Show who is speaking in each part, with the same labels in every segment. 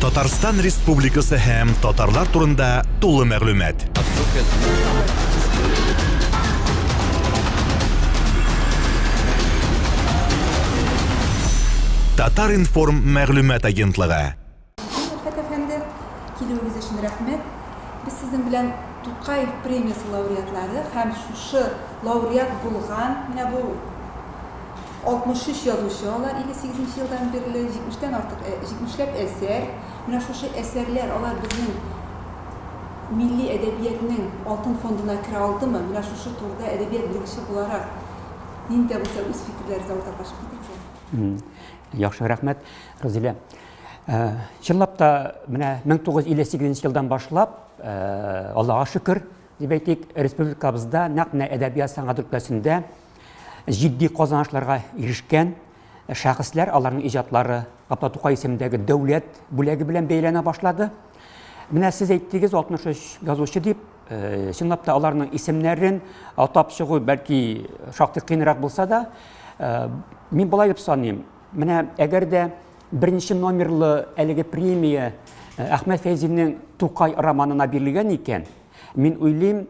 Speaker 1: Татарстан Республикасы һәм татарлар турында тулы мәгълүмат. Татар-информ мәгълүмат агентлыгы.
Speaker 2: Рәфәт әфәнде, килүегез өчен рәхмәт. Без сезнең белән Тукай премиясе лауреатлары һәм шушы лауреат булган менә бу 63 язучы алар 58 нче елдан бирле, 70 тән артык, 70 ләп әсәр. Менә шушы әсәрләр, алар безнең милли әдәбиятнең алтын фондына керә алдымы? Менә шушы турыда әдәбият белгече буларак нинди дә булса үз фикерләрегезне уртаклашып китегез
Speaker 3: әле. Яхшы, рәхмәт, Рузилә. Чынлап та, менә 1958 елдан башлап, Аллага шөкер, дип әйтик, республикабызда нәкъ менә әдәбият сәнгать өлкәсендә җитди казанышларга ирешкән шәхесләр, аларның иҗатлары Габдулла Тукай исемендәге дәүләт бүләге белән бәяләнә башлады. Менә сез әйттегез 63 язучы дип, э, чынлап та аларның исемнәрен атап чыгу бәлки шактый кыенрак булса да, э, мин болай дип саныйм. Менә әгәр дә беренче номерлы әлеге премия э, Әхмәт Фәйзинең Тукай романына бирелгән икән, Мин уйлыйм,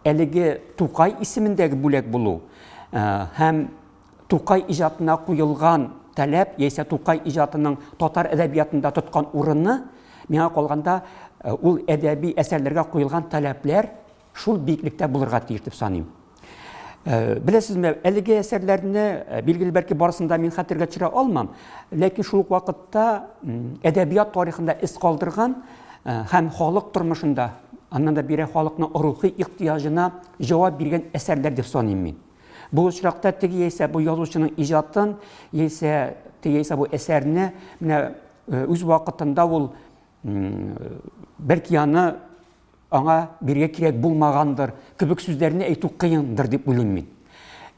Speaker 3: әлеге Тукай исемендәге бүләк булу һәм Тукай иҗатына куелган таләп яисә Тукай иҗатының татар әдәбиятында тоткан урыны, миңа калганда, ул әдәби әсәрләргә куелган таләпләр шул биеклектә булырга тиеш дип саныйм. Беләсезме, әлеге әсәрләрне, билгеле, бәлки барысын да мин хәтергә төшерә алмам, ләкин шул ук вакытта әдәбият тарихында эз калдырган һәм халык тормышында, аннан да бигрәк халыкның рухи ихтыяҗына җавап биргән әсәрләр дип саныйм мин. Бу очракта теге яисә бу язучының иҗатын, яисә теге яисә бу әсәрне менә үз вакытында ул бәлки аны аңа бирергә кирәк булмагандыр кебек сүзләрне әйтү кыендыр дип уйлыйм мин.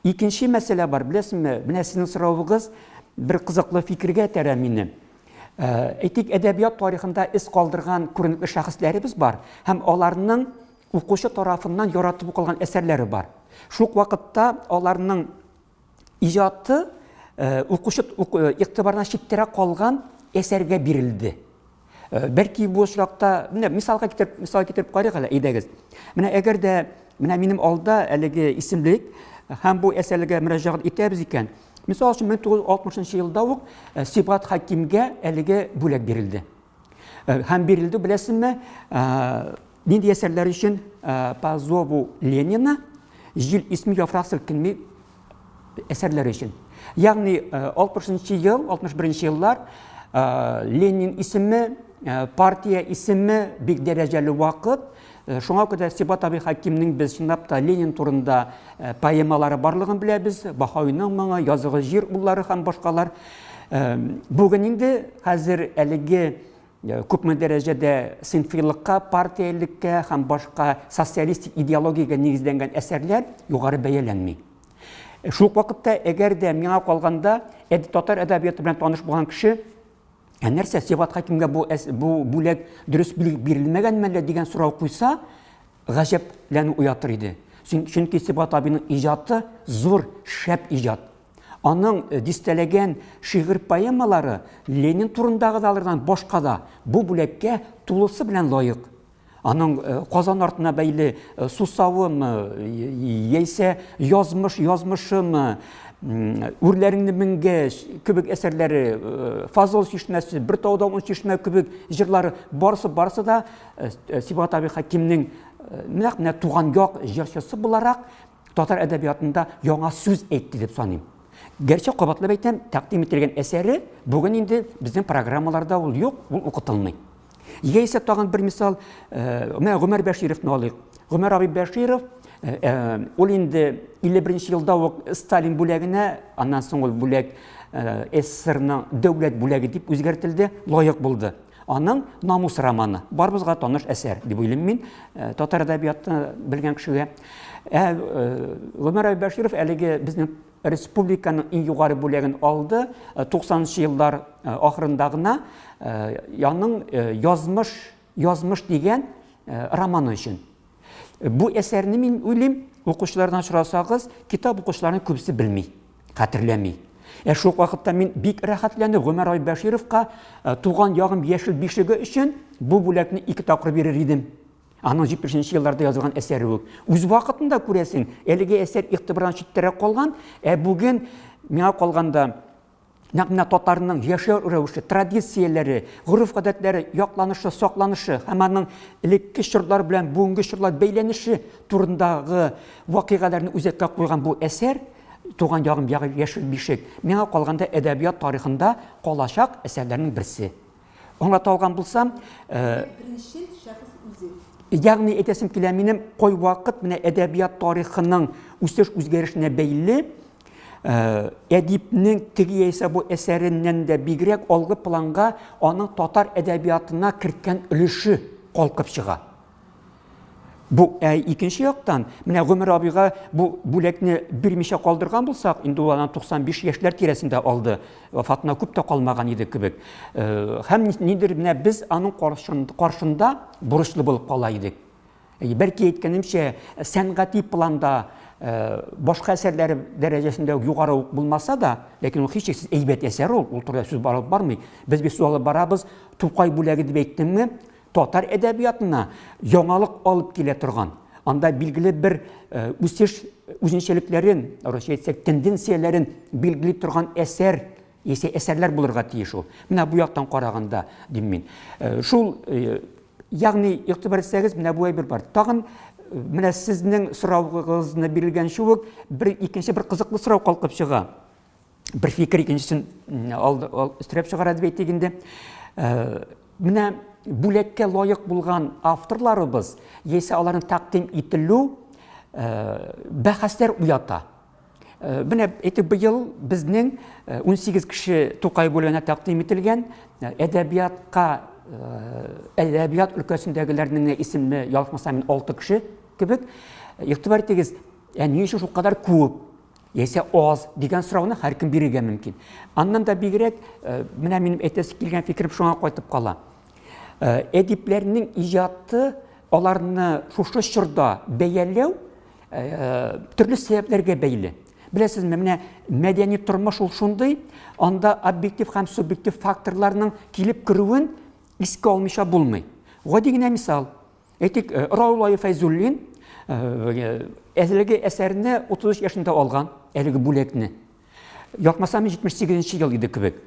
Speaker 3: Икенче мәсьәлә бар, беләсезме, менә сезнең соравыгыз бер кызыклы фикергә этәрә мине. Э, әйтик, әдәбият тарихында эз калдырган күренекле шәхесләребез бар һәм аларның укучы тарафыннан яратып укылган әсәрләре бар. Шул ук вакытта аларның иҗаты э, укучы э, игътибарына читтәрәк калган әсәргә бирелде. Э, бәлки бу очракта, менә мисалга китереп, мисал китереп карыйк әле, әйдәгез. Менә әгәр дә менә минем алда әлеге исемлек һәм бу әсәрләргә мөрәҗәгать итәбез икән, мисал өчен 1960 елда ук э, Сибгат Хакимгә әлеге бүләк бирелде. Э, һәм бирелде, беләсезме, нинди әсәрләр өчен По зову Ленина, Җил исми яфрак селкенми әсәрләре өчен. Ягъни 60 ел, 61 еллар Ленин исеме, партия исеме бик дәрәҗәле вакыт. Шуңа күрә Сибат абый Хакимнең без чынлап та Ленин турында поэмалары барлыгын беләбез. Баһавиның моңы, Языгы җир уллары һәм башкалар. Бүген инде хәзер әлеге күпме дәрәҗәдә сыйнфыйлыкка, партиялеккә һәм башка социалистик идеологиягә нигезләнгән әсәрләр югары бәяләнми. Шул ук вакытта, әгәр дә миңа калганда, татар әдәбияты белән таныш булган кеше, ә нәрсә, Сибгат Хәкимгә бу, бу бүләк дөрес бирелмәгәнме әллә дигән сорау куйса, гаҗәпләнү уятыр иде. Чөнки Сибгат абыйның иҗаты зур, шәп иҗат. Аның э, дистәләгән шигырь поэмалары Ленин турындагылардан башка да бу бүләккә тулысы белән лаек. Аның э, Казан артына бәйле э, сусавымы, яисә язмыш язмышымы, үрләреңне менгәч кебек әсәрләре, Фазыл чишмәсе, Бер тауда ун чишмә кебек җырлары барысы барысы да Сибгат абый Хәкимнең нәкъ менә туган як җырчысы буларак татар әдәбиятында яңа сүз әйтте дип саныйм. Гәрчә кабатлап әйтәм, тәкъдим ителгән әсәре бүген инде безнең программаларда ул юк, ул укытылмый. Яисә тагын бер мисал, э, менә Гомәр Бәшировны алыйк. Гомәр абый Бәширов, э, э, ул инде 51 елда ук Сталин бүләгенә, аннан соң ул бүләк СССРның дәүләт бүләге дип үзгәртелде, лаек булды. Аның Намус романы барыбызга таныш әсәр дип уйлыйм мин, э, татар әдәбиятны белгән кешегә. Ә э, Гомәр Бәширов әлеге безнең республиканың иң югары бүләген алды 90 э, еллар ахырында гына аның Язмыш, Язмыш дигән романы өчен. Бу әсәрне мин уйлыйм, укучылардан сорасагыз, китап укучыларның күбесе белми, хәтерләми. Ә шул ук вакытта мин бик рәхәтләнеп Гомәр абый Бәшировка э, туган ягым яшел бишеге өчен бу бүләкне ике тапкыр бирер идем. Аның 70 нче елларда язылган әсәре ул. Үз вакытында күрәсең, әлеге әсәр игътибардан читтәрәк калган, ә бүген миңа калганда нәкъ менә татарның яшәү рәвеше, традицияләре, гореф-гадәтләре якланышы, сакланышы һәм аның элекке чорлар белән бүгенге чорлар бәйләнеше турындагы вакыйгаларны үзәккә куйган бу әсәр Туган ягым яшел бишек миңа калганда әдәбият тарихында калачак әсәрләрнең берсе. Аңлата алган булсам,
Speaker 2: э, беренчел шәхес үзе.
Speaker 3: Ягъни әйтәсем килә минем, кайвакыт менә әдәбият тарихының үсеш үзгәрешенә бәйле э, әдипнең теге яисә бу әсәреннән дә бигрәк алгы планга аның татар әдәбиятына керткән өлеше калкып чыга. Бу ә икенче яктан, менә Гомәр абыйга бу бүләкне бирмичә калдырган булсак, инде ул аннан 95 яшьләр тирәсендә алды. Вафатына күп тә калмаган иде кебек. Э, һәм нидер менә без аның каршында бурычлы булып кала идек. Бәлки әйткәнемчә, сәнгати планда э, башка әсәрләре дәрәҗәсендә үк югары ук булмаса да, ләкин ул һичшиксез әйбәт әсәр ул, ул турыда сүз барып бармый. Без бит сүз алып барабыз, Тукай бүләге дип әйттемме, Татар әдәбиятына яңалык алып килә торган, анда билгеле бер э, үсеш үзенчәлекләрен, русча әйтсәк, тенденцияләрен билгели торган әсәр, яисә әсәрләр булырга тиеш ул. Менә бу яктан караганда, дим мин. Э, шул, э, ягъни, игътибар итсәгез, менә бу әйбер бар. Тагын менә сезнең соравыгызны бирелгәнче үк бер икенче бер кызыклы сорау калкып чыга. Бер фикер икенчесен өстерәп чыгара дип әйтик инде. Э, менә бүләккә лаек булган авторларыбыз, яисә аларның тәкъдим ителү э, бәхәсләр уята. Э, менә әйтик, быел безнең 18 кеше Тукай бүләгенә тәкъдим ителгән әдәбиятка әдәбият өлкәсендәгеләрнең исеме ялгышмасам мин 6 кеше кебек. Игътибар итегез, ә ни өчен шулкадәр күп? Яисә аз дигән сорауны һәркем бирергә мөмкин. Аннан да бигрәк, э, менә минем әйтәсе килгән фикерем шуңа кайтып кала. Э, әдипләрнең иҗаты аларны шушы чорда бәяләү э, төрле сәбәпләргә бәйле. Беләсезме, менә мәдәни тормыш ул шундый, анда объектив һәм субъектив факторларның килеп керүен искә алмыйча булмый. Гади генә мисал. Әйтик, э, Раул Фәйзуллин э, әлеге әсәрне 33 яшендә алган, әлеге бүләкне. Якмасам 78 ел иде кебек.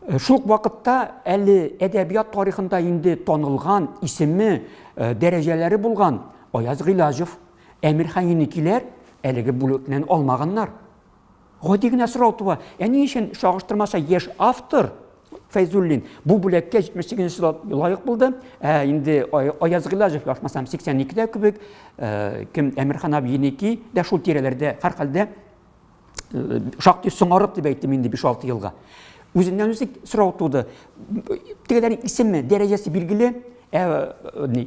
Speaker 3: Э, шул ук вакытта әле әдәбият тарихында инде танылган, исеме, дәрәҗәләре булган Аяз Гыйлаҗев, Әмирхан Еникиләр әлеге бүләкне алмаганнар. Гади генә сорау туа. Ә ни өчен чагыштырмача яшь автор Фәйзуллин бу бүләккә 78 елда лаек булды? Ә инде Аяз Гыйлаҗев яшмасам 82-дә кебек, э, кем Әмирхан абый Еники дә шул тирәләрдә, һәрхәлдә э, шактый соңарып дип әйттем инде 5-6 елга. Үзеннән үзе сорау туды. Тегеләрнең исеме, дәрәҗәсе билгеле, ә э, ни,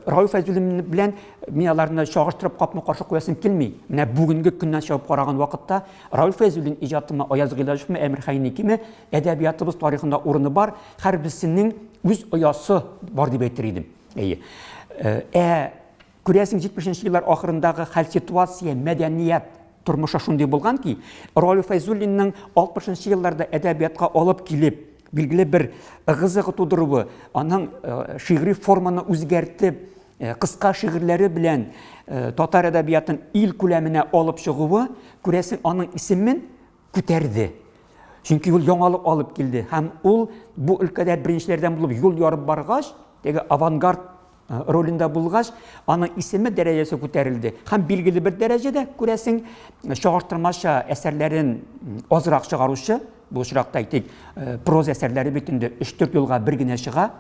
Speaker 3: Равил Фәйзуллин белән мин аларны чагыштырып капма-каршы куясым килми. Менә бүгенге көннән чыгып караган вакытта Равил Фәйзуллин иҗатымы, Аяз Гыйләҗевме, Әмир Хәйникиме әдәбиятыбыз тарихында урыны бар, һәрберсенең үз оясы бар дип әйтер идем. Әйе. Э, ә Күрәсең, 70 нче еллар ахырындагы хәл-ситуация, мәдәният тормышы шундый булган ки, Равил Фәйзуллинның 60 нчы елларда әдәбиятка алып килеп, билгеле бер ыгы-зыгы тудыруы, аның э, шигъри форманы үзгәртеп, э, кыска шигырьләре белән э, татар әдәбиятын ил күләменә алып чыгуы, күрәсең, аның исемен күтәрде. Чөнки ул яңалык алып килде һәм ул бу өлкәдә беренчеләрдән булып юл ярып баргач, теге авангард э, ролендә булгач, аның исеме дәрәҗәсе күтәрелде. Һәм билгеле бер дәрәҗәдә, күрәсең, чагыштырмача әсәрләрен азрак чыгаручы, бу очракта әйтик, э, проза әсәрләре бит инде 3-4 елга бер генә чыга,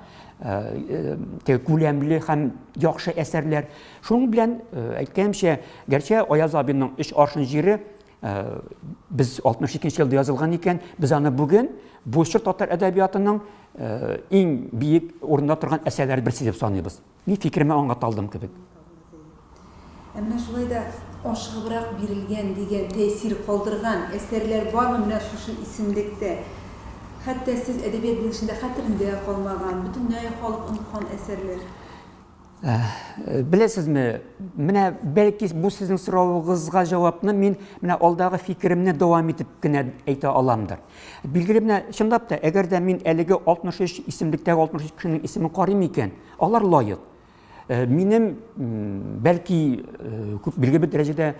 Speaker 3: э, теге күләмле һәм яхшы әсәрләр. Шуның белән әйткәнемчә, гәрчә Аяз абыйның өч аршын җире Э, без 62 елда язылган икән, без аны бүген бу чор татар әдәбиятының э, иң биек урында торган әсәрләре берсе дип саныйбыз. Мин фикеремне аңлата алдым кебек.
Speaker 2: Ә менә шулай да ашыгыбрак бирелгән дигән тәэсир калдырган әсәрләр бармы менә шушы исемлектә? Хәтта сез әдәбият белгечендә хәтерендә калмаган, бөтенләй халык оныткан әсәрләр.
Speaker 3: Беләсезме, менә бәлки бу сезнең соравыгызга җавапны мин менә алдагы фикеремне дәвам итеп кенә әйтә аламдыр. Билгеле менә чынлап та, әгәр дә мин әлеге 63 исемлектәге 63 кешенең исемен карыйм икән, алар лаек. Минем бәлки күп билгеле бер дәрәҗәдә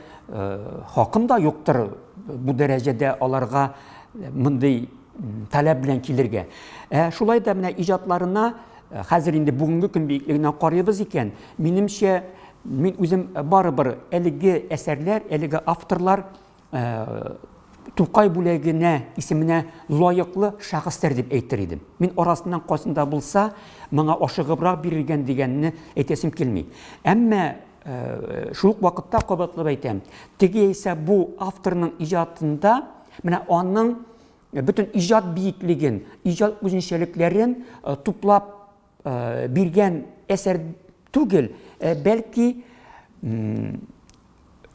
Speaker 3: хакым да юктыр бу дәрәҗәдә аларга мондый таләп белән килергә. Ә шулай да менә иҗатларына Хәзер инде бүгенге көн биеклегеннән карыйбыз икән, минемчә, мин үзем барыбер әлеге әсәрләр, әлеге авторлар Тукай бүләгенә, исеменә лаеклы шәхесләр дип әйтер идем. Мин арасыннан кайсында булса, моңа ашыгыбрак бирелгән дигәнне әйтәсем килми. Әмма шул ук вакытта кабатлап әйтәм, теге яисә бу авторның иҗатында менә аның Бөтен иҗат биеклеген, иҗат үзенчәлекләрен туплап биргән әсәр түгел, бәлки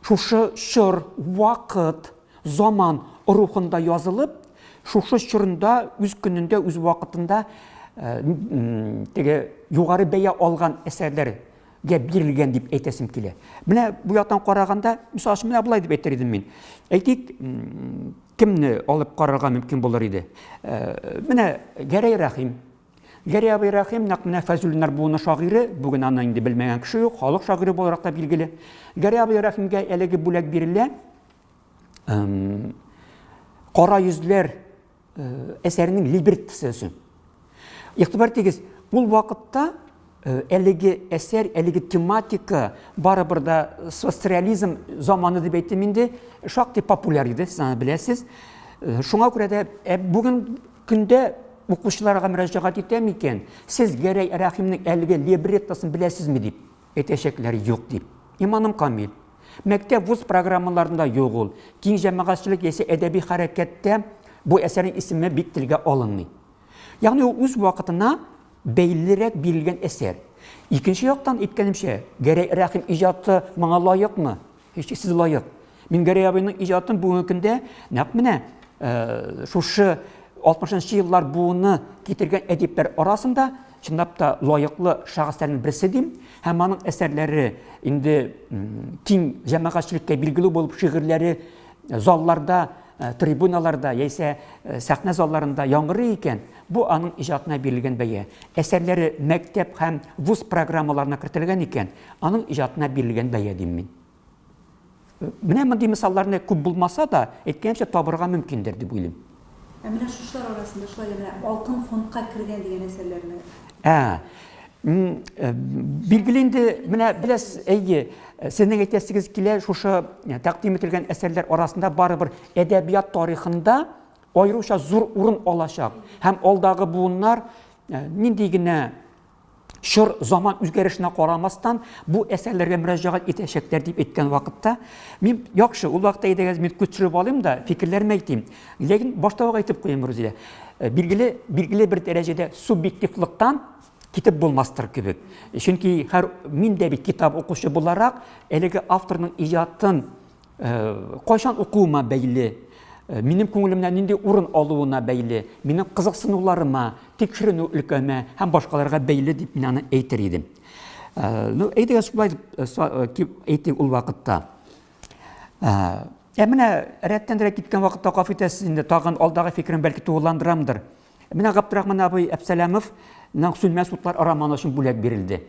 Speaker 3: шушы чор, вакыт, заман рухында язылып, шушы чорында үз көнендә, үз вакытында теге югары бәя алган әсәрләр гә бирелгән дип әйтәсем килә. Менә бу яктан караганда, мисал өчен, менә болай дип әйтер идем мин. Әйтик, кемне алып карарга мөмкин булыр иде? Менә Гәрәй Рәхим. Гәрәй абый Рәхим нәкъ менә Фәзуллиннар буыны шагыйре, бүген аны инде белмәгән кеше юк, халык шагыйре буларак та билгеле. Гәрәй абый Рәхимгә әлеге бүләк бирелә. Кара йөзләр әсәренең либреттосы өчен. Игътибар итегез, ул вакытта әлеге әсәр, әлеге тематика барыбер да соцреализм заманы дип әйтим инде, шактый популяр иде, сез аны беләсез. Шуңа күрә дә бүген көндә укучыларга мөрәҗәгать итәм икән, сез Гәрәй Рәхимнең әлеге либреттосын беләсезме дип әйтәчәкләр, юк дип. Иманым камил. Мәктәп, вуз программаларында юк ул. Киң җәмәгатьчелек яисә әдәби хәрәкәттә бу әсәрнең исеме бик телгә алынмый. Ягъни ул үз вакытына бәйлерәк бирелгән әсәр. Икенче яктан, әйткәнемчә, Гәрәй Рәхим иҗаты моңа лаекмы? Һичшиксез лаек. Мин Гәрәй абыйның иҗатын бүгенге көндә нәкъ менә шушы 60 нчы еллар буыны китергән әдипләр арасында чынлап та лаеклы шәхесләрнең берсе дим. Һәм аның әсәрләре инде киң җәмәгатьчелеккә билгеле булып шигырьләре залларда, трибуналарда яисә сәхнә залларында яңгырый икән, бу аның иҗатына бирелгән бәя. Әсәрләре мәктәп һәм вуз программаларына кертелгән икән, аның иҗатына бирелгән бәя дим мин. Менә мондый мисалларны күп булмаса да, әйткәнемчә, табырга мөмкиндер дип уйлыйм.
Speaker 2: Ә менә шушылар арасында шулай да менә Алтын фондка кергән дигән әсәрләрне.
Speaker 3: Ә, билгеле инде, менә беләсез, әйе, сезнең әйтәсегез килә, шушы тәкъдим ителгән әсәрләр арасында барыбер әдәбият тарихында аеруча зур урын алачак һәм алдагы буыннар нинди генә чор, заман үзгәрешенә карамастан, бу әсәрләргә мөрәҗәгать итәчәкләр дип әйткән вакытта, мин яхшы, ул вакытта әйдәгез, мин күз төшереп алыйм да, фикерләремне әйтим. Ләкин башта ук әйтеп куям, Рузилә. Билгеле, билгеле бер дәрәҗәдә субъективлыктан китеп булмастыр кебек. Чөнки һәр мин дә бит китап укучы буларак, әлеге авторның иҗатын Кайчан укуыма бәйле, минем күңелемнән нинди урын алуына бәйле, минем кызыксынуларыма, тикшеренү өлкәмә һәм башкаларга бәйле дип мин аны әйтер идем. Ну, әйдәгез шулай дип әйтик ул вакытта. Ә менә рәттән-рәт киткән вакытта гафу итәсез инде, тагын алдагы фикерем бәлки тулыландырамдыр. Менә Габдрахман абый Әпсәләмовның Сүнмәс утлар романы өчен бүләк бирелде.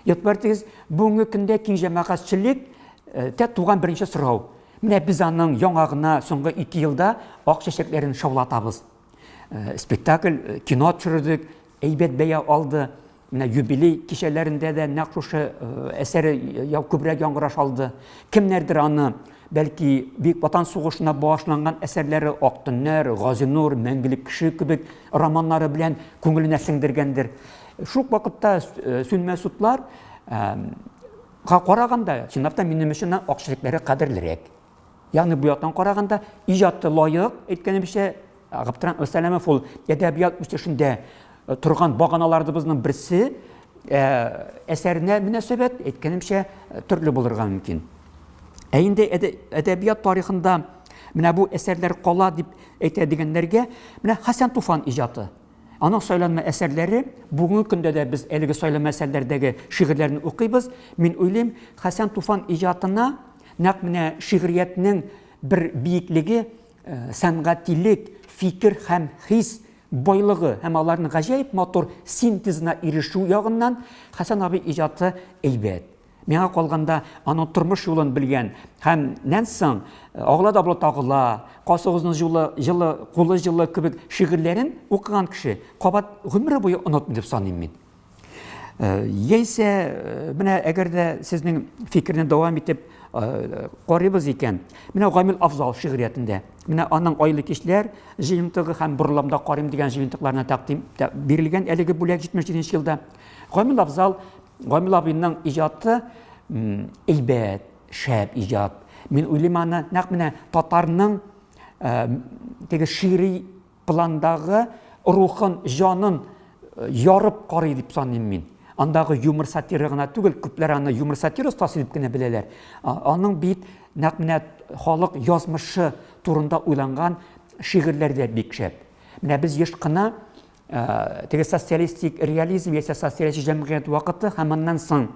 Speaker 3: Игътибар итегез, бүгенге көндә киң җәмәгатьчелек э, тә туган беренче сорау. Менә без аның яңа гына соңгы ике елда ак чәчәкләрен шаулатабыз. Э, спектакль, э, кино төшердек, әйбәт бәя алды. Менә юбилей кичәләрендә дә нәкъ шушы әсәре күбрәк яңгыраш алды. Кемнәрдер аны, бәлки, Бөек Ватан сугышына багышланган әсәрләре Ак төннәр, Газинур, Мәңгелек кеше кебек романнары белән күңеленә сеңдергәндер. Шул ук вакытта Сүнмәс утлар га караганда, чынлап та минем өчен ак чәчәкләре кадерлерәк. Ягъни бу яктан караганда иҗаты лаек, әйткәнемчә, Габдрахман Әбсәләмов ул әдәбият үсешендә э, торган баганаларыбызның берсе, э, әсәренә мөнәсәбәт, әйткәнемчә, э, төрле булырга мөмкин. Ә инде әдәбият тарихында менә бу әсәрләр кала дип әйтә дигәннәргә, менә Хәсән Туфан иҗаты. Аның сайланма әсәрләре, бүгенге көндә дә без әлеге сайланма әсәрләрдәге шигырьләрне укыйбыз. Мин уйлыйм, Хәсән Туфан иҗатына нәкъ менә шигъриятнең бер биеклеге, сәнгатилек, фикер һәм хис байлыгы һәм аларның гаҗәеп матур синтезына ирешү ягыннан Хәсән абый иҗаты әйбәт. Миңа калганда, аның тормыш юлын белгән һәм нән соң Агыла да болыт агыла, Касыгызның җулы җылы, кулы җылы кебек шигырьләрен укыган кеше кабат гомере буе онытмый дип саныйм мин. Яисә менә әгәр дә сезнең фикерне дәвам итеп карыйбыз икән, менә Гамил Афзал шигъриятендә, менә аның Айлы кичләр җыентыгы һәм Борыламда карыйм дигән җыентыкларына тәкъдим бирелгән әлеге бүләк 77 елда. Гамил Афзал Гамил абыйның иҗаты әйбәт, шәп иҗат. Мин уйлыйм аны нәкъ менә татарның теге шигъри пландагы рухын, җанын ярып карый дип саныйм мин. Андагы юмор сатира гына түгел, күпләр аны юмор сатира остасы дип кенә беләләр. Аның бит нәкъ менә халык язмышы турында уйланган шигырьләр дә бик шәп. Менә без еш кына теге социалистик реализм яисә социалистик җәмгыять вакыты һәм аннан соң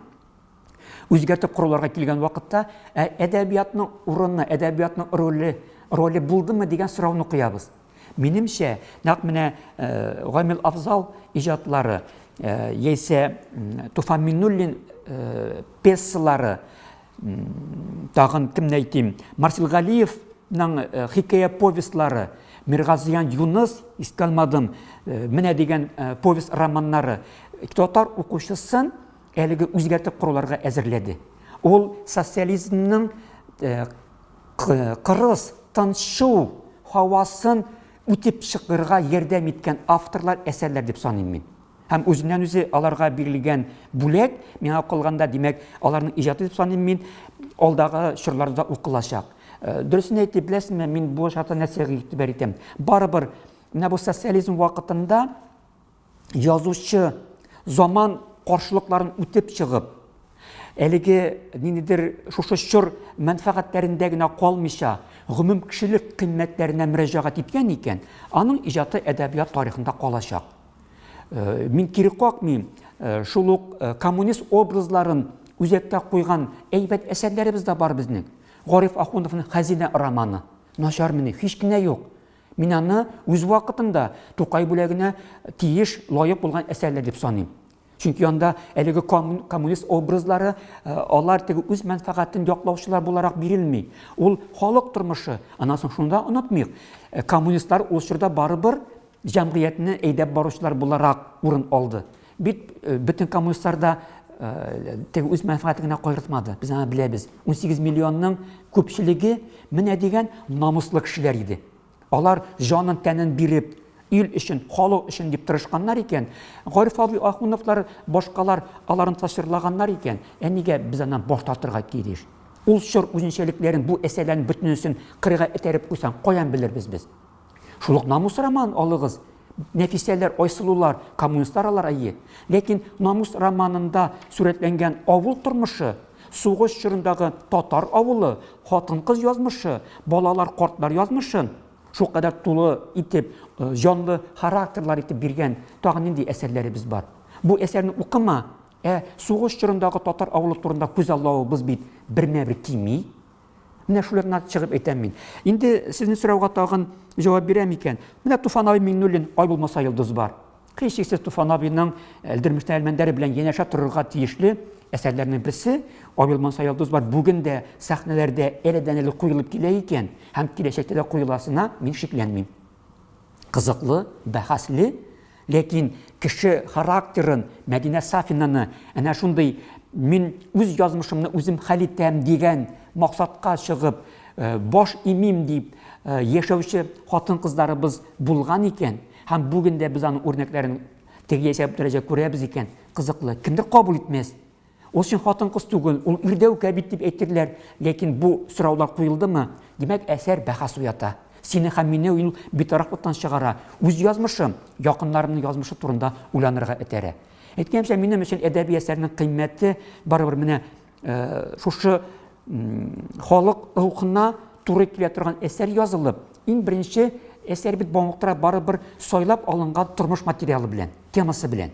Speaker 3: үзгәртеп коруларга килгән вакытта ә әдәбиятның урыны, әдәбиятның роле, роле булдымы дигән сорауны куябыз. Минемчә, нәкъ менә Гамил Афзал иҗатлары яисә Туфан Миннуллин пьесалары, тагын кемне әйтим, Марсил Галиевның хикәя повестьлары, Миргазиян Юныс, искә алмадым, менә дигән повесть романнары татар укучысын әлеге үзгәртеп коруларга әзерләде. Ул социализмның кырыс, тынчу һавасын үтеп чыгырга ярдәм иткән авторлар, әсәрләр дип саныйм мин. Һәм үзеннән-үзе аларга бирелгән бүләк, миңа калганда, димәк, аларның иҗаты дип саныйм мин, алдагы чорларда укылачак. Дөресен әйтеп, беләсезме, мин бу очракта нәрсәгә игътибар итәм? Барыбер, менә бу социализм вакытында язучы заман каршылыкларын үтеп чыгып, әлеге ниндидер шушы чор мәнфәгатьләрендә генә калмыйча, гомум кешелек кыйммәтләренә мөрәҗәгать иткән икән, аның иҗаты әдәбият тарихында калачак. Мин кире какмыйм, шул ук коммунист образларын үзәккә куйган әйбәт әсәрләребез дә бар безнең. Гариф Ахуновның Хәзинә романы. Начармыни? Һич кенә юк. Мин аны үз вакытында Тукай бүләгенә тиеш, лаек булган әсәрләр дип саныйм. Чөнки анда әлеге коммунист образлары, алар теге үз мәнфәгатен яклаучылар буларак бирелми. Ул халык тормышы. Аннан соң шуны да онытмыйк. Коммунистлар ул чорда барыбер җәмгыятьне әйдәп баручылар буларак урын алды. Бит бөтен коммунистлар да теге үз мәнфәгате генә кайгыртмады. Без аны беләбез. 18 миллионның күпчелеге менә дигән намуслы кешеләр иде. Алар җанын тәнен биреп, ил өчен, халык өчен дип тырышканнар икән, Гариф абый Ахуновлар, башкалар аларын тасвирлаганнар икән, ә нигә без аннан баш тартырга тиеш? Ул чор үзенчәлекләрен, бу әсәрләрнең бөтенесен кырыйга этәреп куйсаң, каян белербез без? Шул ук Намус романын алыгыз. Нәфисәләр, Айсылулар, коммунистлар алар, әйе. Ләкин Намус романында сурәтләнгән авыл тормышы, сугыш чорындагы татар авылы, хатын-кыз язмышы, балалар, картлар язмышын шулкадәр тулы итеп, җанлы характерлар итеп биргән тагын нинди әсәрләребез бар? Бу әсәрне укыма, ә сугыш чорындагы татар авылы турында күзаллавыбыз бит бермә-бер кими. Менә шулардан чыгып әйтәм мин. Инде сезнең сорауга тагын җавап бирәм икән. Менә Туфан абый Миңнуллин Ай булмаса йолдыз бар. Һичшиксез Туфан абыйның Әлдермештән Әлмәндәре белән янәшә торырга тиешле әсәрләрнең берсе Ай булмаса йолдыз бар. Бүген дә сәхнәләрдә әледән-әле куелып килә икән һәм киләчәктә дә куеласына мин шикләнмим. Кызыклы, бәхәсле, ләкин кеше характерын, Мәдинә Сафинаны әнә шундый мин үз язмышымны үзем хәл итәм дигән максатка чыгып, баш имим дип яшәүче хатын-кызларыбыз булган икән, һәм бүген дә без аның үрнәкләрен теге яисә бу дәрәҗә күрәбез икән, кызыклы. Кемдер кабул итмәс. Ул чын хатын-кыз түгел, ул ирдәүкә бит дип әйтерләр. Ләкин бу сораулар куелдымы, димәк, әсәр бәхәс уята. Сине һәм мине ул битарафлыктан чыгара, үз язмышым, якыннарымның язмышы турында уйланырга этәрә. Әйткәнемчә, минем өчен әдәби әсәрнең кыйммәте барыбер менә шушы халык рухына туры килә торган әсәр язылып, иң беренче Әсәр бит мавыктыра барыбер сайлап алынган тормыш материалы белән, темасы белән.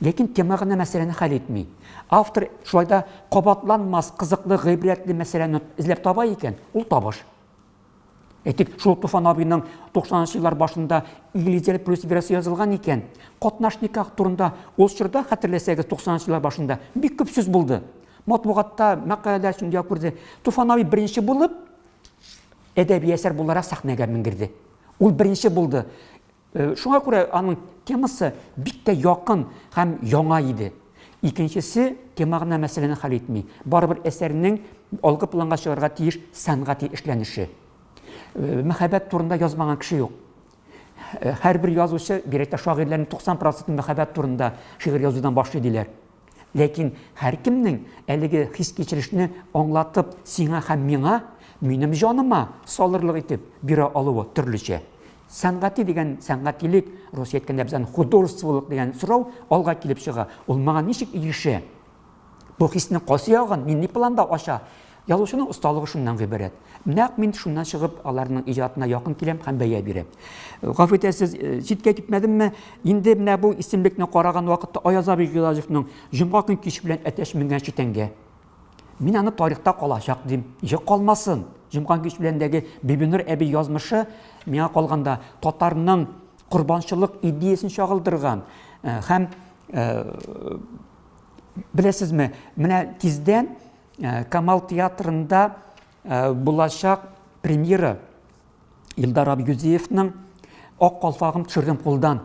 Speaker 3: Ләкин тема гына мәсьәләне хәл итми. Автор шулай да кабатланмас, кызыклы, гыйбрәтле мәсьәләне эзләп таба икән, ул табыш. Әйтик, шул Туфан абыйның 90 нчы еллар башында Илизель плюс верасы язылган икән, катнаш никах турында ул чорда, хәтерләсәгез, 90 нчы еллар башында бик күп сүз булды. Матбугатта мәкаләләр дөнья күрде. Туфан абый беренче булып әдәби әсәр буларак сәхнәгә менгерде. Ул беренче булды. Э, шуңа күрә аның темасы бик тә якын һәм яңа иде. Икенчесе, тема гына мәсьәләне хәл итми. Барыбер әсәрнең алгы планга чыгарга тиеш сәнгати эшләнеше. Э, мәхәббәт турында язмаган кеше юк. Э, һәрбер язучы, бигрәк тә шагыйрьләрнең 90 проценты мәхәббәт турында шигырь язудан башлый диләр. Ләкин һәркемнең әлеге хис-кичерешне аңлатып, сиңа һәм миңа, минем җаныма салырлык итеп бирә алуы төрлечә. Сәнгати дигән сәнгатилек, русча әйткәндә без аны художестволык дигән сорау алга килеп чыга. Ул моңа ничек ирешә? Бу хиснең кайсы ягын, нинди планда ача? Язучының осталыгы шуннан гыйбарәт. Нәкъ мин шуннан чыгып аларның иҗатына якын киләм һәм бәя бирәм. Гафу итәсез, э, читкә китмәдемме? Инде менә бу исемлекне караган вакытта Аяз абый Гыйлаҗевның Җомга көн кич белән әтәч менгән читәнгә. Мин аны тарихта калачак дим. Ничек калмасын? Җомга кич беләндәге Бибинур әби язмышы миңа калганда татарның корбанчылык идеясен чагылдырган э, һәм э, беләсезме, менә тиздән Э, Камал театрында э, булачак премьера Илдар Абгюзиевның Ак калфагым төшердем кулдан.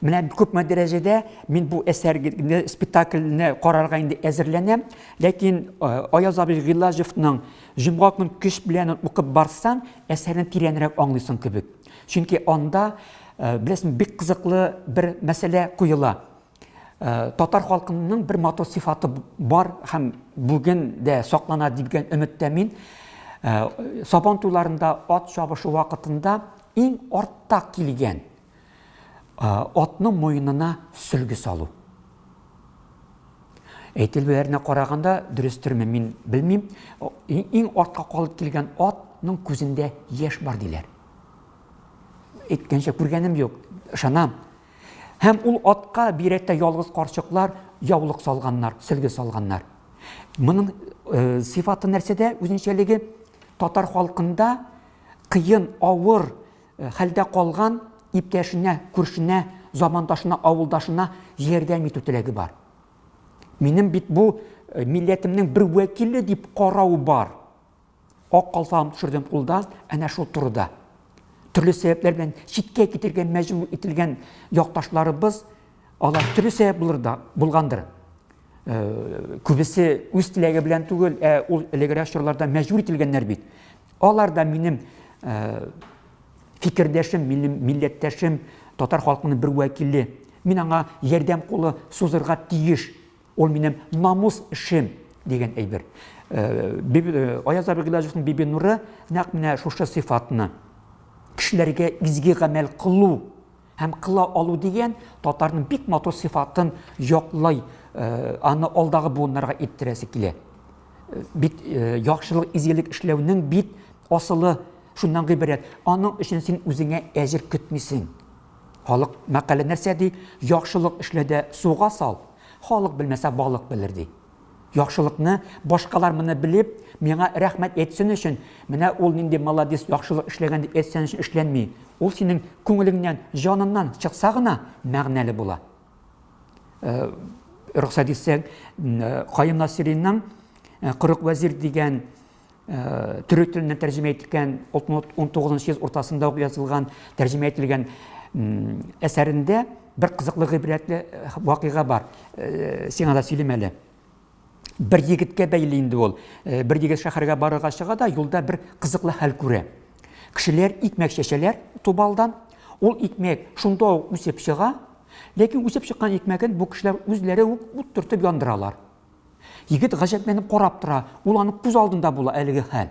Speaker 3: Менә күпме дәрәҗәдә мин бу әсәрне, спектакльне карарга инде әзерләнәм, ләкин э, Аяз абый Гыйлаҗевның Җомга көн көч белән укып барсаң, әсәрне тирәнрәк аңлыйсың кебек. Чөнки анда, беләсең, бик кызыклы бер мәсьәлә куела. Э, татар халкының бер матур сыйфаты бар һәм бүген дә саклана дигән өметтә мин. Э, сабан туйларында ат чабышы вакытында иң артта килгән э, атның муенына сөлге салу. Әйтелүләренә караганда, дөрестерме, мин белмим, иң артка калып килгән атның күзендә яшь бар диләр. Әйткәнчә күргәнем юк, ышанам. Һәм ул атка бигрәк тә ялгыз карчыклар яулык салганнар, сөлге салганнар. Моның э, сыйфаты нәрсәдә, үзенчәлеге? Татар халкында кыен, авыр э, хәлдә калган иптәшенә, күршенә, замандашына, авылдашына ярдәм итү теләге бар. Минем бит бу э, милләтемнең бер вәкиле дип карау бар. Ак калфагым төшердем кулдан, әнә шул турыда. Төрле сәбәпләр белән читкә китергә мәҗбүр ителгән якташларыбыз, алар төрле сәбәп булыр да, булгандыр. Э, күбесе үз теләге белән түгел, ә ул элегрәк чорларда мәҗбүр ителгәннәр бит. Алар да минем э, фикердәшем, минем милләттәшем, татар халкының бер вәкиле. Мин аңа ярдәм кулы сузырга тиеш. Ул минем намус эшем дигән әйбер. Э, э, Аяз абый Гыйләҗевнең Бибинуры нәкъ менә шушы сыйфатны кешеләргә изге гамәл кылу һәм кыла алу дигән татарның бик матур сыйфатын яклай, э, аны алдагы буыннарга иттерәсе килә. Бит яхшылык, изгелек эшләүнең бит асылы шуннан гыйбарәт. Аның өчен син үзеңә әҗер көтмисең. Халык мәкале нәрсә ди? Яхшылык эшлә дә суга сал, халык белмәсә балык белер ди. Яхшылыкны башкалар моны белеп, миңа рәхмәт әйтсен өчен, менә ул нинди молодец, яхшылык эшләгән дип әйтсен өчен эшләнми. Ул синең күңелеңнән, җаныннан чыкса гына мәгънәле була. Э, рөхсәт итсәң, э, Каюм Насыйриның э, Кырык вәзир дигән Э, төрек теленнән тәрҗемә ителгән 19 йөз уртасында ук язылган тәрҗемә ителгән әсәрендә бер кызыклы гыйбрәтле э, вакыйга бар. Э, сиңа да сөйлим әле. Бер егеткә бәйле инде ул. Бер егет шәһәргә барырга чыга да юлда бер кызыклы хәл күрә. Кешеләр икмәк чәчәләр тубалдан. Ул икмәк шунда ук үсеп чыга. Ләкин үсеп чыккан икмәген бу кешеләр үзләре үк ут төртеп яндыралар. Егет гаҗәпләнеп карап тора, ул аның күз алдында була әлеге хәл.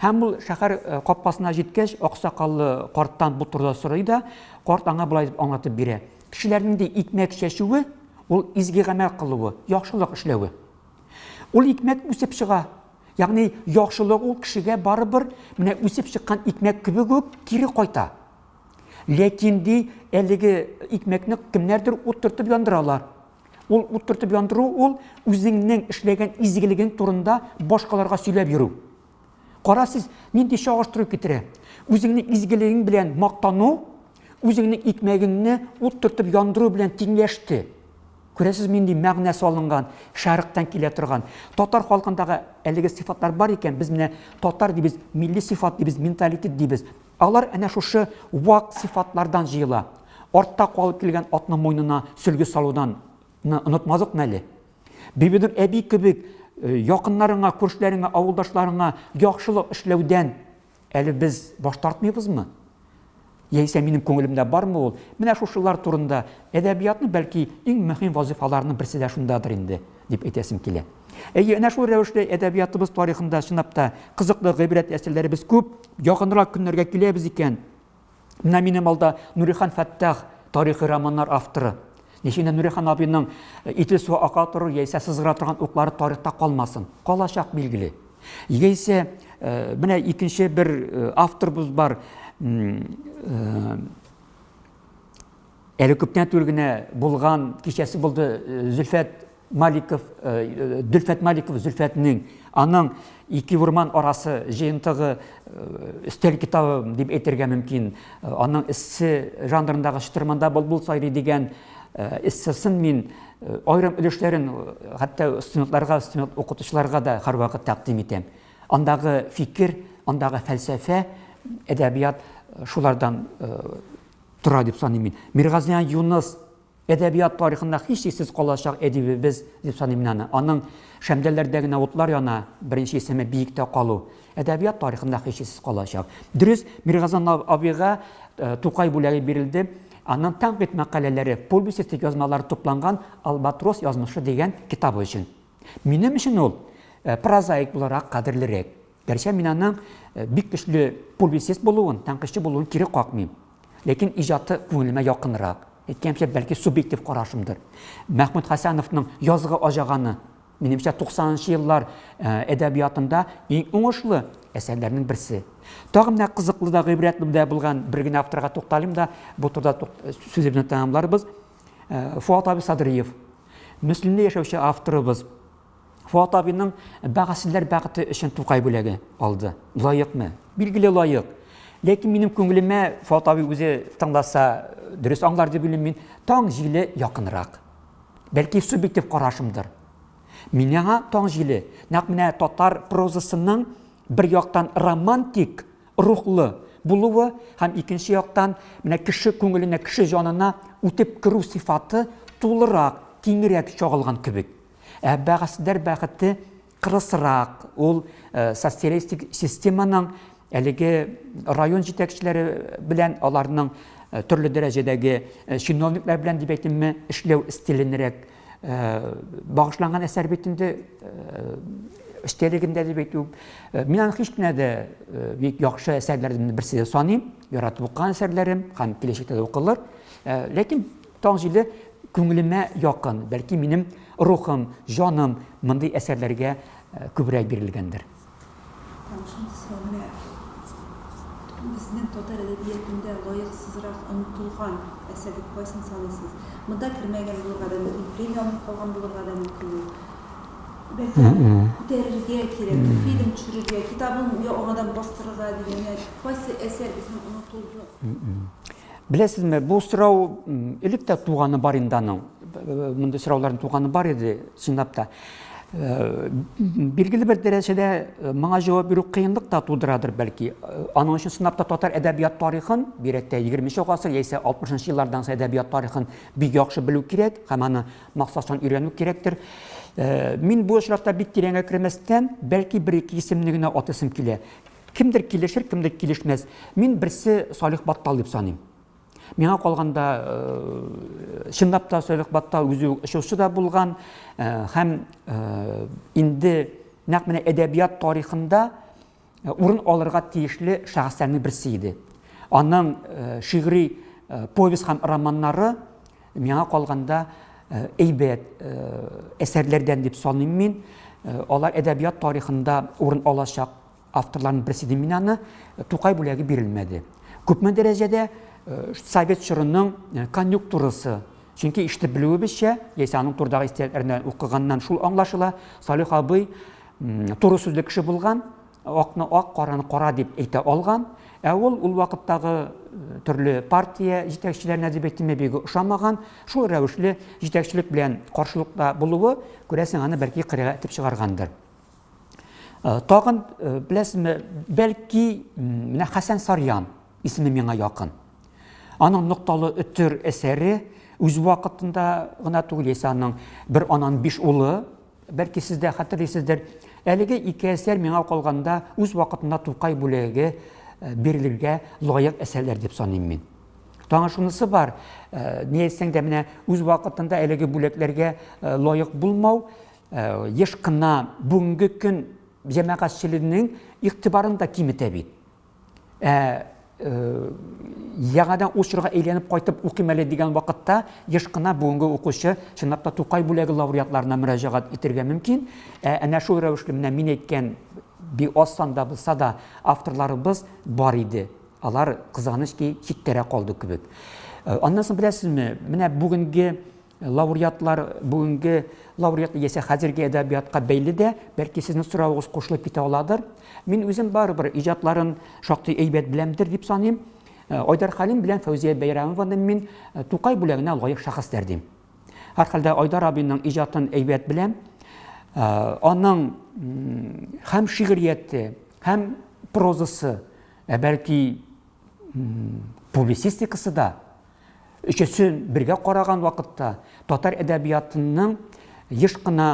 Speaker 3: Һәм ул шәһәр э, капкасына җиткәч, аксакаллы карттан бу турыда сорый да, карт аңа болай дип аңлатып бирә. Кешеләрнең ди икмәк чәчүе, ул изге гамәл кылуы, яхшылык эшләве. Ул икмәк үсеп чыга. Ягъни яхшылык ул кешегә барыбер менә үсеп чыккан икмәк кебек үк кире кайта. Ләкин ди, әлеге икмәкне кемнәрдер ут төртеп яндыралар. Ул ут төртеп яндыру ул үзеңнең эшләгән изгелегең турында башкаларга сөйләп йөрү. Кара сез, нинди чагыштыру китерә. Үзеңнең изгелегең белән мактану, үзеңнең икмәгеңне ут төртеп яндыру белән тиңләште. Күрәсез, нинди мәгънә салынган, шәрыктан килә торган. Татар халкындагы әлеге сыйфатлар бар икән, без менә татар дибез, милли сыйфат дибез, менталитет дибез. Алар әнә шушы вак сыйфатлардан җыела. Артта калып килгән атның муенына сөлге салудан онытмадыкмы әле? Бибинур әби кебек э, якыннарыңа, күршеләреңә, авылдашларыңа яхшылык эшләүдән әле без баш тартмыйбызмы? Яисә минем күңелемдә бармы ул? Менә шушылар турында әдәбиятның бәлки иң мөһим вазифаларының берсе дә шундадыр инде, дип әйтәсем килә. Әйе, әнә шул рәвешле әдәбиятыбыз тарихында чынлап та кызыклы гыйбрәт әсәрләребез күп. Якынрак көннәргә киләбез икән, Менә минем алда Нурихан Фәттах, тарихи романнар авторы. Ничек инде Нурихан абыйның э, Итил суы ака торыр яисә сызгыра торган уклары тарихта калмасын. Калачак билгеле. Яисә э, менә икенче бер э, авторыбыз бар. Әле күптән түгел генә булган кичәсе булды Зөлфәт Маликов, э, Дөлфәт Маликов Зөлфәтнең аның Ике урман арасы җыентыгы э, өстәл китабы дип әйтергә мөмкин. Э, аның эссе жанрындагы Чытырманда былбыл сайрый дигән эссесын мин аерым өлешләрен хәтта студентларга, студент укытучыларга да һәрвакыт тәкъдим итәм. Андагы фикер, андагы фәлсәфә, әдәбият шулардан тора дип саныйм мин. Миргазиян Юныс Әдәбият тарихында һичшиксез калачак әдибебез дип саныйм мин аны. Аның Шәмдәлләрдә генә утлар яна, беренче исеме Биектә калу. Әдәбият тарихында һичшиксез калачак. Дөрес, Миргазан абыйга э, Тукай бүләге бирелде. Аның тәнкыйть мәкаләләре, публицистик язмалары тупланган Албатрос язмышы дигән китабы өчен. Минем өчен ул э, прозаик буларак кадерлерәк. Гәрчә мин аның э, бик көчле публицист булуын, тәнкыйтьче булуын кире какмыйм. Ләкин иҗаты күңелемә якынрак. Әйткәнемчә, бәлки субъектив карашымдыр. Мәхмүт Хәсәновның Язгы аҗаганы, минемчә, 90 нчы еллар э, әдәбиятында иң уңышлы әсәрләрнең берсе. Тагын менә кызыклы да, гыйбрәтле дә булган бер генә авторга тукталыйм да, бу турыда э, сүзебезне тәмамларбыз. Э, Фуат абый Садриев. Мөслимдә яшәүче авторыбыз. Фоат абыйның Бәгасезләр бәхете өчен Тукай бүләге алды. Лаекмы? Билгеле лаек. Ләкин минем күңелемә Фоат абый үзе тыңласа, дөрес аңлар дип уйлыйм мин, таң җиле якынрак. Бәлки субъектив карашымдыр. Миңа таң җиле нәкъ менә татар прозасының бер яктан романтик рухлы булуы һәм икенче яктан менә кеше күңеленә, кеше җанына үтеп керү сыйфаты тулырак, киңрәк чагылган кебек. Ә бәгасьләр бәхете кырысрак, ул э, социалистик системаның әлеге район җитәкчеләре белән аларның э, төрле дәрәҗәдәге э, чиновниклар белән дип әйтимме, эшләү стиленрәк багышланган әсәр бит инде эчтәлегендә дип әйтү. Мин аны һич кенә дә бик яхшы әсәрләрнең берсе дип саныйм. Яратып укыган әсәрләрем һәм киләчәктә дә укылыр. Ләкин Таң җиле күңелемә якын, бәлки минем рухым, җаным мондый әсәрләргә э, күбрәк бирелгәндер.
Speaker 2: Тагын шундый сорау, менә безнең татар әдәбиятында лаексызрак онытылган әсәр дип кайсын саныйсыз? Монда кермәгән булырга да мөмкин, премия алмый калган булырга да мөмкин ул. Бәлки аны күтәрергә кирәк, фильм төшерергә, китабын яңадан бастырырга дигән, менә кайсы әсәр безнең онытылды?
Speaker 3: Беләсезме, бу сорау элек тә туганы бар инде аның. Мондый сорауларның туганы бар иде, чынлап та. Э, билгеле бер дәрәҗәдә э, моңа җавап бирү кыенлык та тудырадыр бәлки. Э, аның өчен чынлап та татар әдәбият тарихын, бигрәк тә 20 гасыр яисә 60 еллардан соң әдәбият тарихын бик яхшы белү кирәк һәм аны максатчан өйрәнү кирәктер. Мин бу очракта бик тирәнгә кермәстән, бәлки бер-ике исемне генә атасым килә. Кемдер килешер, кемдер килешмәс. Мин берсе Салих Баттал дип саныйм. Миңа калганда, э, чынлап та Салих Баттал үзе очучы да булган э, һәм э, инде нәкъ менә әдәбият тарихында урын алырга тиешле шәхесләрнең берсе иде. Аның шигъри повесть һәм романнары миңа калганда әйбәт әсәрләрдән дип саныйм мин. Алар әдәбият тарихында урын алачак авторларның берсе дим мин аны, Тукай бүләге бирелмәде. Күпме дәрәҗәдә совет чорының конъюнктурасы. Чөнки ишетеп белүебезчә, яисә аның турыдагы истәлекләрне укыганнан шул аңлашыла, Салих абый туры сүзле кеше булган, акны ак, караны кара дип әйтә алган. Ә ул ул вакыттагы төрле партия җитәкчеләренә дип әйтимме, бик ошамаган. Шул рәвешле җитәкчелек белән каршылыкта булуы, күрәсең, аны бәлки кырыйга этеп чыгаргандыр. Тагын, беләсезме, бәлки менә Хәсән Сарьян исеме миңа якын. Аның Нокталы өтер әсәре үз вакытында гына түгел, яисә аның Бер анан биш улы, бәлки сез дә хәтерлисездер. Әлеге ике әсәр миңа калганда үз вакытында Тукай бүләге бирелергә лаек әсәрләр дип саныйм мин. Тагын шунысы бар, ни әйтсәң дә, менә үз вакытында әлеге бүләкләргә лаек булмау еш кына бүгенге көн җәмәгатьчелегенең игътибарын да киметә бит. Ә яңадан ул чорга әйләнеп кайтып укыйм әле дигән вакытта еш кына бүгенге укучы чынлап та Тукай бүләге лауреатларына мөрәҗәгать итәргә мөмкин. Ә әнә шул рәвешле менә мин әйткән бик аз санда булса да авторларыбыз бар иде. Алар, кызганыч ки, читтәрәк калды кебек. Аннан соң беләсезме, менә бүгенге Лауреатлар бүгенге лауреат яисә хәзерге әдәбиятка бәйле дә, бәлки сезнең соравыгыз кушылып китә аладыр. Мин үзем барыбер иҗатларын шактый әйбәт беләмдер дип саныйм. Э, Айдар Хәлим белән Фәүзия Бәйрәмованы мин э, Тукай бүләгенә лаек шәхесләр дим. Һәрхәлдә Айдар абыйның иҗатын әйбәт беләм. Э, аның һәм шигърияте, һәм прозасы, ә бәлки публицистикасы да Өчесен бергә караган вакытта татар әдәбиятының еш кына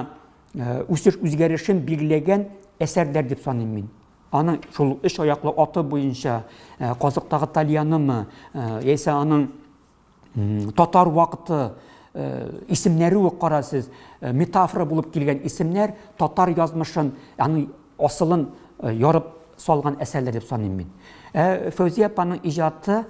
Speaker 3: э, үсеш-үзгәрешен билгеләгән әсәрләр дип саныйм мин. Аның шул өч аяклы аты буенча э, Казыктагы тальянымы, э, яисә аның татар вакыты исемнәре үк кара сез, метафора булып килгән исемнәр татар язмышын, аның асылын ярып салган әсәрләр дип саныйм мин. Ә Фәүзия апаның иҗаты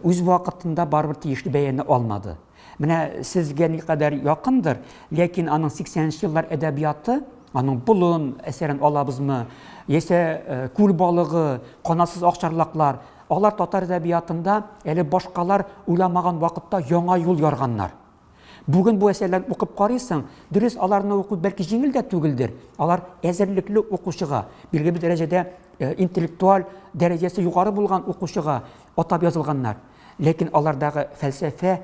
Speaker 3: үз вакытында барыбер тиешле бәяне алмады. Менә сезгә никадәр якындыр, ләкин аның 80 нче еллар әдәбияты, аның Болын әсәрен алабызмы, яисә э, Күл балыгы, Канатсыз акчарлаклар, алар татар әдәбиятында әле башкалар уйламаган вакытта яңа юл ярганнар. Бүген бу әсәрләрне укып карыйсың, дөрес, аларны уку бәлки җиңел дә түгелдер. Алар әзерлекле укучыга, билгеле бер дәрәҗәдә э, интеллектуаль дәрәҗәсе югары булган укучыга атап язылганнар. Ләкин алардагы фәлсәфә,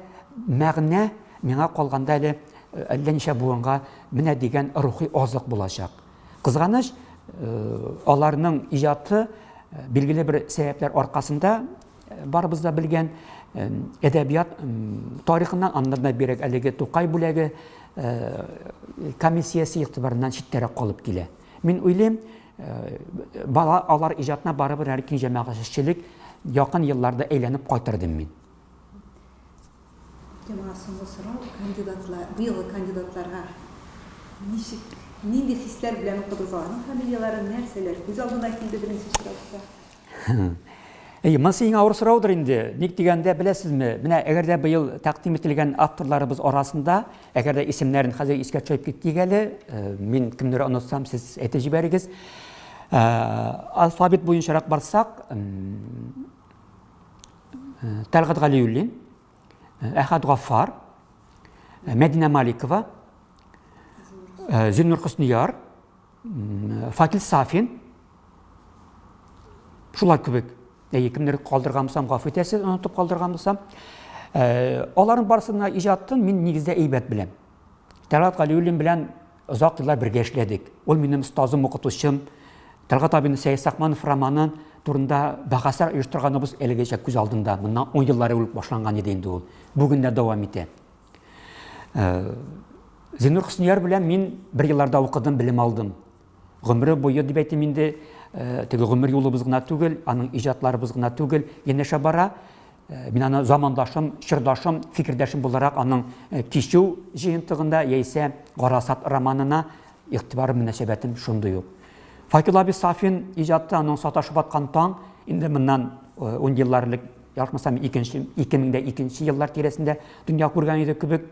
Speaker 3: мәгънә миңа калганда әле э, әллә ничә буынга менә дигән рухи азык булачак. Кызганыч, э, аларның иҗаты билгеле бер сәбәпләр аркасында Барыбыз да белгән әдәбият тарихыннан, аннан да бигрәк әлеге Тукай бүләге комиссиясе игътибарыннан читтәрәк калып килә. Мин уйлыйм, бала алар иҗатына барыбер әле киң җәмәгатьчелек якын елларда әйләнеп кайтыр дим мин.
Speaker 2: Миңа соңгы сорау, кандидатлар, быелгы кандидатларга ничек, нинди хисләр белән укыдыгыз аларның фамилияләрен, нәрсәләр күз алдына килде беренче чиратта?
Speaker 3: Әйе, монысы иң авыр сораудыр инде. Ник дигәндә, беләсезме, менә әгәр дә быел тәкъдим ителгән авторларыбыз арасында, әгәр дә исемнәрен хәзер искә төшереп киттек әле, э, мин кемнәр онытсам, сез әйтеп җибәрегез. Э, алфавит буенчарак барсак, э, Тәлгать Галиуллин, Әхәт Гаффар, Мәдинә Маликова, Зиннур Хөснияр, Факил Сафин, шулар кебек. Әйе, кемнәр калдырган булсам, гафу итәсез, онытып калдырган булсам. Э, аларның барысына иҗатын мин нигездә әйбәт беләм. Тәлгать Галиуллин белән озак еллар бергә эшләдек. Ул минем остазым, укытучым. Тәлгать абыйның Сәет Сакманов романы турында бәхәсләр оештырганыбыз әлегәчә күз алдында. Моннан 10 еллар элек башланган иде инде ул. Бүген дә дәвам итә. Э, Зиннур Хөснияр белән мин бер елларда укыдым, белем алдым. Гомере буе дип әйтим инде, э, теге гомер юлыбыз гына түгел, аның иҗатларыбыз гына түгел, янәшә бара. Э, мин аны замандашым, чордашым, фикердәшем буларак аның Кичү җыентыгында яисә Гарасат романына игътибарым, мөнәсәбәтем шундый ук. Факил абый Сафин иҗаты, аның Саташып аткан таң, инде моннан 10 еллар элек ялгышмасам, икенче, 2002 еллар тирәсендә дөнья күргән иде кебек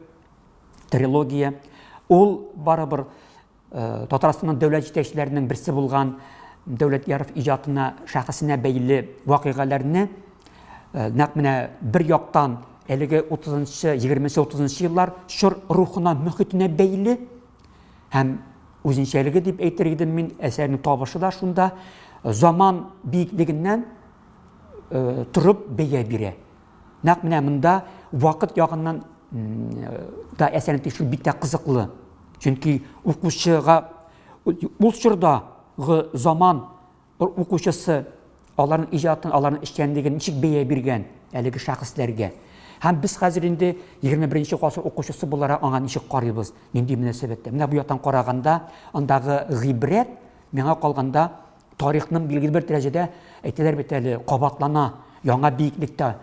Speaker 3: трилогия. Ул барыбер э, Татарстанның дәүләт җитәкчеләренең берсе булган Дәүләтьяров иҗатына, шәхесенә бәйле вакыйгаларны Нәкъ менә бер яктан әлеге 30-нчы, 20-нче, 30-нчы еллар чор рухына, мөхитенә бәйле һәм үзенчәлеге дип әйтер идем мин, әсәрнең табышы да шунда, заман биеклегеннән торып бәя бирә. Нәкъ менә монда вакыт ягыннан да әсәрне тикшерү бик тә кызыклы. Чөнки укучыга ул чордагы заман укучысы аларның иҗатын, аларның эшчәнлеген ничек бәя биргән әлеге шәхесләргә. Һәм без хәзер инде 21 гасыр укучысы буларак аңа ничек карыйбыз, нинди мөнәсәбәттә. Менә бу яктан караганда, андагы гыйбрәт миңа калганда тарихның билгеле бер дәрәҗәдә әйтәләр бит әле, кабатлана, яңа биеклектә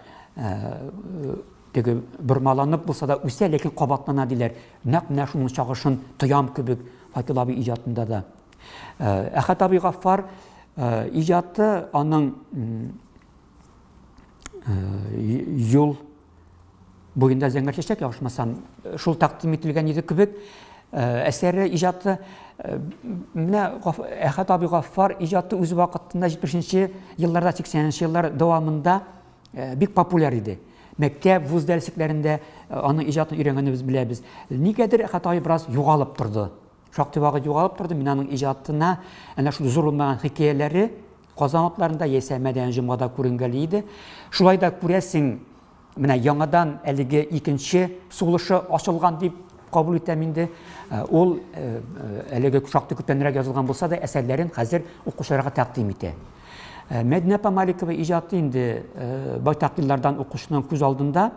Speaker 3: теге бормаланып булса да үсә, ләкин кабатлана диләр. Нәкъ менә шуның чагышын тоям кебек Фатил абый иҗатында да. Әхәт абый Гаффар иҗаты аның юл буенда зәңгәр чәчәк, ялгышмасам, шул тәкъдим ителгән иде кебек. Әсәре, иҗаты менә Әхәт абый Гаффар иҗаты үз вакытында 70 елларда, 80 еллар дәвамында бик популяр иде. Мәктәп, вуз дәреслекләрендә аның иҗатын өйрәнгәнебез беләбез. Нигәдер Әхәт абый бераз югалып торды. Шактый вакыт югалып торды. Мин аның иҗатына әнә шул зур булмаган хикәяләре Казан утларында яисә Мәдәни җомгада күренгәли иде. Шулай да күрәсең, менә яңадан әлеге икенче сулышы ачылган дип кабул итәм инде. Э, ул э, э, әлеге шактый күптәнрәк язылган булса да, әсәрләрен хәзер укучыларга тәкъдим итә. Мәдинә апа Маликова иҗаты инде байтак еллардан укучының күз алдында.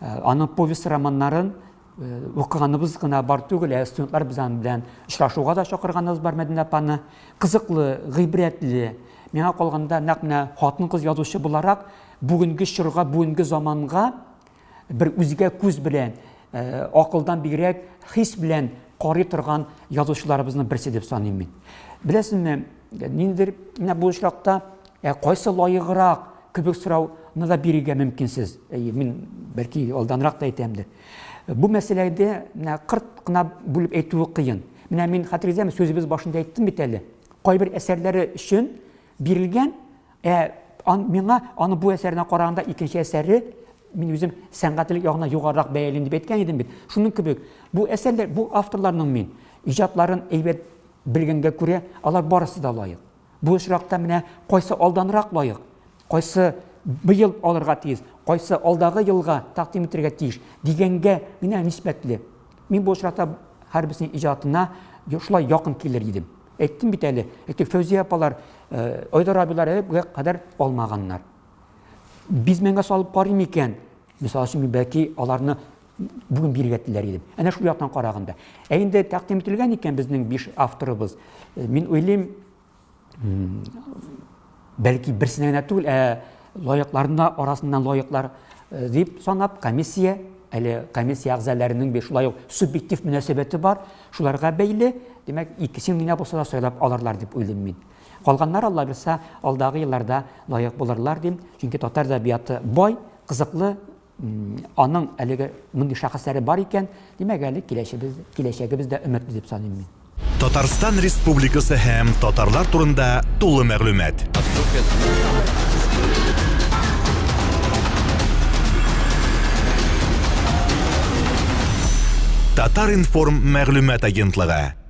Speaker 3: Аның повесть романнарын Укыганыбыз гына бар түгел, ә студентлар без аның белән очрашуга да чакырганыбыз бар Мәдинә апаны. Кызыклы, гыйбрәтле. Миңа калганда, нәкъ менә хатын-кыз язучы буларак, бүгенге чорга, бүгенге заманга бер үзгә күз белән, акылдан бигрәк хис белән карый торган язучыларыбызның берсе дип саныйм мин. Беләсезме, ниндидер менә бу очракта Ә кайсы лаеграк кебек сорауны да бирергә мөмкинсез. Әйе, мин бәлки алданрак та әйтәмдер. Бу мәсьәләдә менә кырт кына бүлеп әйтүе кыен. Менә мин хәтерлисезме, сүзебез башында әйттем бит әле. Кайбер әсәрләре өчен бирелгән, ә ан, миңа аны бу әсәренә караганда икенче әсәре мин үзем сәнгатьлелек ягыннан югарырак бәялим дип әйткән идем бит. Шуның кебек, бу әсәрләр, бу авторларның мин иҗатларын әйбәт белгәнгә күрә, алар барысы да лаек. Бу очракта менә кайсы алданрак лаек, кайсы быел алырга тиеш, кайсы алдагы елга тәкъдим итәргә тиеш дигәнгә генә нисбәтле. Мин бу очракта һәрберсенең иҗатына шулай якын килер идем. Әйттем бит әле, әйтик, Фәүзия апалар, э, Айдар абыйлар әле кадәр алмаганнар. Бизмәнгә салып карыйм икән, мисал өчен, мин бәлки аларны бүген бирергә теләр идем. Әнә шул яктан караганда. Ә инде тәкъдим ителгән икән безнең биш авторыбыз, э, мин уйлыйм, бәлки берсенә генә түгел, ә лаекларына арасыннан лаеклар э, дип санап комиссия, әле комиссия әгъзаларының бит шулай ук субъектив мөнәсәбәте бар, шуларга бәйле, димәк, икесен генә булса да сайлап алырлар дип уйлыйм мин. Калганнар Алла бирсә, алдагы елларда лаек булырлар дим, чөнки татар әдәбияты бай, кызыклы, аның әлеге мондый шәхесләре бар икән, димәк әле киләчәгебез, киләчәгебез дә өметле дип саныйм мин.
Speaker 1: Татарстан Республикасы һәм татарлар турында тулы мәгълүмат. Татар-информ мәгълүмат агентлыгы.